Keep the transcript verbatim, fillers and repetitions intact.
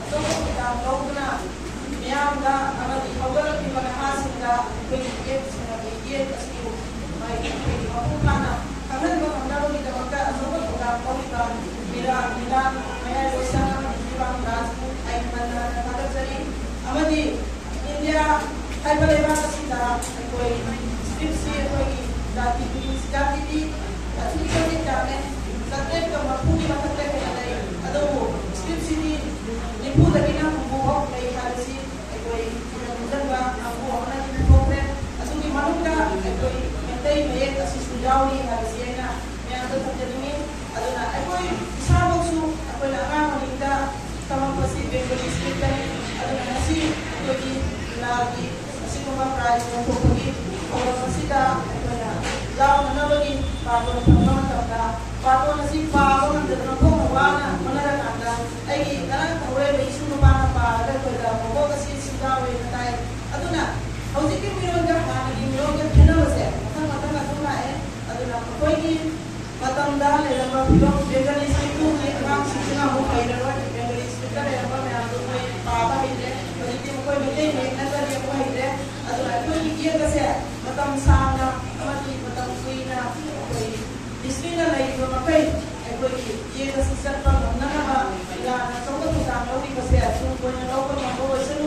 ꯑꯆꯧꯕ ꯊꯧꯗꯥꯡ ꯂꯧꯗꯨꯅ ꯃꯤꯌꯥꯝꯗ ꯑꯃꯗꯤ ꯍꯧꯒꯠꯂꯛꯂꯤꯕ ꯅꯍꯥꯁꯤꯡꯗ ꯑꯩꯈꯣꯏꯒꯤ ꯌꯦꯛꯁꯤꯡ ꯑꯗꯤ ꯌꯦꯛ ꯑꯁꯤꯕꯨ ꯑꯩꯈꯣꯏꯒꯤ ꯃꯄꯨꯡ ꯐꯥꯅ ꯈꯪꯍꯟꯕ ꯉꯝꯅꯕꯒꯤꯗꯃꯛꯇ ꯑꯆꯧꯕ ꯊꯧꯗꯥꯡ ꯂꯧꯔꯤꯕ ꯃꯤꯔꯥ ꯃꯤꯔꯥ ꯃꯌꯥꯏ ꯂꯣꯏꯁꯪ ꯑꯃꯗꯤ ꯐꯤꯕꯥꯡ ꯔꯥꯖꯕꯨ ꯑꯩ ꯍꯟꯅ ꯍꯟꯅ ꯊꯥꯒꯠꯆꯔꯤ꯫ ꯑꯃꯗꯤ ꯏꯟꯗꯤꯌꯥ ꯍꯥꯏꯕ ꯂꯩꯕꯥꯛ ꯑꯁꯤꯗ ꯑꯩꯈꯣꯏ ꯁ꯭ꯀ꯭ꯔꯤꯞꯁꯤ ꯑꯩꯈꯣꯏꯒꯤ ꯖꯥꯇꯤꯒꯤ ꯖꯥꯇꯤꯗꯤ ꯑꯁꯨꯛꯀꯤ ꯃꯇꯤꯛ ꯌꯥꯝꯃꯦ꯫ ꯆꯥꯇ꯭ꯔꯦꯠꯀ ꯃꯔꯐꯨꯒꯤ ꯃꯊꯛꯇ ꯍꯦꯟꯅ ꯂꯩ꯫ ꯑꯗꯨꯕꯨ ꯁ꯭ꯀ꯭ꯔꯤꯞꯁꯤꯗꯤ ꯅꯤꯐꯨꯗꯒꯤꯅ ꯍꯨꯝꯐꯨ ꯐꯥꯎ ꯂꯩ ꯍꯥꯏꯕꯁꯤ ꯑꯩꯈꯣꯏ ꯈꯪꯖꯤꯟꯕ ꯀꯥꯡꯕꯨ ꯑꯃꯅꯗꯤ ꯄꯨꯊꯣꯛꯈ꯭ꯔꯦ꯫ ꯑꯗꯨꯒꯤ ꯃꯅꯨꯡꯗ ꯑꯩꯈꯣꯏ ꯃꯩꯇꯩ ꯃꯌꯦꯛ ꯑꯁꯤꯁꯨ ꯌꯥꯎꯔꯤ ꯍꯥꯏꯕꯁꯤ ꯑꯩꯅ ꯃꯌꯥꯝꯗ ꯊꯝꯖꯅꯤꯡꯉꯤ꯫ ꯑꯗꯨꯅ ꯑꯩꯈꯣꯏ ꯏꯁꯥꯃꯛꯁꯨ ꯑꯩꯈꯣꯏꯅ ꯑꯉꯥꯡ ꯑꯣꯏꯔꯤꯉꯩꯗ ꯇꯝꯃꯛꯄꯁꯤ ꯕꯦꯡꯒꯣꯂꯤ ꯁ꯭ꯀ꯭ꯔꯤꯞꯇꯅꯤ꯫ ꯑꯗꯨꯅ ꯉꯁꯤ ꯑꯩꯈꯣꯏꯒꯤ ꯂꯥꯜꯒꯤ ꯑꯁꯤꯒꯨꯝꯕ ꯄ꯭ꯔꯥꯏꯖ ꯂꯧꯊꯣꯛꯄꯒꯤ ꯊꯧꯔꯝ ꯑꯁꯤꯗ ꯑꯩꯈꯣꯏꯅ ꯌꯥꯎꯅꯅꯕꯒꯤ ꯕꯥꯔꯇꯣꯟ ꯐꯪꯕ ꯃꯇꯝꯗ ꯕꯥꯔꯇꯣꯟ ꯑꯁꯤ ꯄꯥꯕ ꯉꯝꯗꯗꯅ ꯊꯣꯛꯅ ꯋꯥꯅ ꯍꯣꯠꯅꯔꯀꯥꯟꯗ ꯑꯩꯒꯤ ꯉꯔꯥꯡ ꯊꯧꯔꯛꯏꯕ ꯏꯁꯨ ꯅꯨꯄꯥꯅ ꯄꯥꯔꯒ ꯑꯩꯈꯣꯏꯗ ꯃꯕꯣꯛ ꯑꯁꯤ ꯁꯤꯡꯒꯥꯎꯋꯦꯅ ꯇꯥꯏ꯫ ꯑꯗꯨꯅ ꯍꯧꯖꯤꯛꯀꯤ ꯃꯤꯔꯣꯟꯒ ꯍꯥꯟꯅꯒꯤ ꯃꯤꯔꯣꯟꯒ ꯈꯦꯠꯅꯕꯁꯦ ꯃꯊꯪ ꯃꯊꯪ ꯑꯗꯨꯝ ꯂꯥꯛꯑꯦ꯫ ꯑꯗꯨꯅ ꯑꯩꯈꯣꯏꯒꯤ ꯃꯇꯝꯗ ꯂꯩꯔꯝꯕ ꯐꯤꯕꯝ ꯕꯦꯡꯒꯂꯤ ꯁ꯭ꯀ꯭ꯔꯤꯞꯇꯨꯒꯤ ꯑꯉꯥꯡꯁꯤꯡꯁꯤꯅ ꯑꯃꯨꯛ ꯍꯩꯔꯔꯣꯏ꯫ ꯕꯦꯡꯒꯂꯤ ꯁ꯭ꯀ꯭ꯔꯤꯞꯇ ꯂꯩꯔꯝꯕ ꯃꯌꯥꯝꯗꯨ ꯃꯣꯏ ꯄꯥꯕ ꯍꯩꯇ꯭ꯔꯦ꯫ ꯍꯧꯖꯤꯛꯇꯤ ꯃꯈꯣꯏ ꯃꯩꯇꯩ ꯃꯌꯦꯛ ꯅꯠꯇ꯭ꯔꯗꯤ ꯑꯃꯨꯛ ꯍꯩꯇ꯭ꯔꯦ꯫ ꯑꯗꯨꯅ ꯑꯩꯈꯣꯏꯒꯤ ꯌꯦꯛ ꯑꯁꯦ ꯃꯇꯝ ꯁꯥꯡꯅ ꯑꯃꯗꯤ ꯃꯇꯝ ꯀꯨꯏꯅ ꯑꯩꯈꯣꯏ ꯍꯤꯁꯇ꯭ꯔꯤꯅ ꯂꯩꯔꯤꯕ ꯃꯈꯩ ꯑꯩꯈꯣꯏꯒꯤ ꯌꯦꯛ ꯑꯁꯤ ꯆꯠꯄ ꯉꯝꯅꯅꯕ ꯏꯔꯥꯅ ꯑꯆꯧꯕ ꯊꯧꯗꯥꯡ ꯂꯧꯔꯤꯕꯁꯦ ꯇꯨꯡ ꯀꯣꯏꯅ ꯂꯧꯕ ꯉꯝꯕ ꯑꯣꯏꯁꯅꯨ꯫